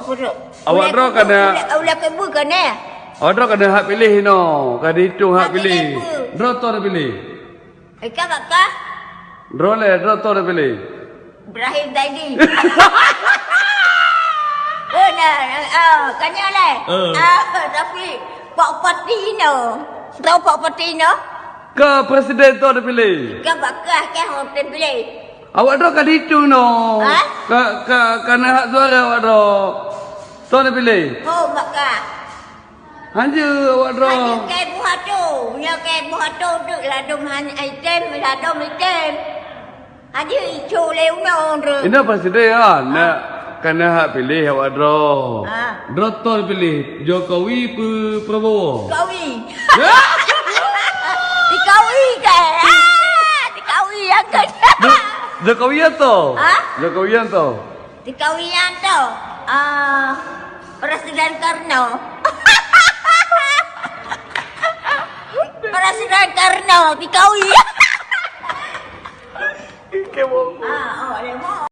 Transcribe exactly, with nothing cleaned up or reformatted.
Awak droe ka na, ulèe, ulèe keubeue ka na. Awak droe ka na hak piléh inoe, ka dihitung hak piléh. Hak piléh peue? Droe toh neupiléh? Eh, ka bak kah? Droe lé, droe toh neupiléh? Ibrahim Zaidi. Oh, na, na, ah, ka nyoe lé. Eh. Ah, tapi Pak Pati inoe. Droe Pak Pati inoe? Ka presiden toh neupiléh? Ka bak kah, kah hom neupiléh? Awak droe ka dihitung inoe. Hah? Ka, ka, ka na hak suara awak droe. Toh neupiléh? Ho, bak kah. Hanjeuet awak droe. Hanjeuet keu buhato. Nyoe keu buhato deuek ladôm han item, ladôm item. Hanjeuet icok lé unoe droe. Inoe presiden kan, na, ka na hak piléh awak droe. Ah. Droe toh piléh, Jokowi peu Prabowo? Jokowi. Jokowi ke? Ah, Jokowi nyang keu. Jo-, Jokowi nyang toh? Hah? Jokowi nyang toh? Jokowi nyang toh? Ah, Presiden Karno. Presiden Karno, Jokowi.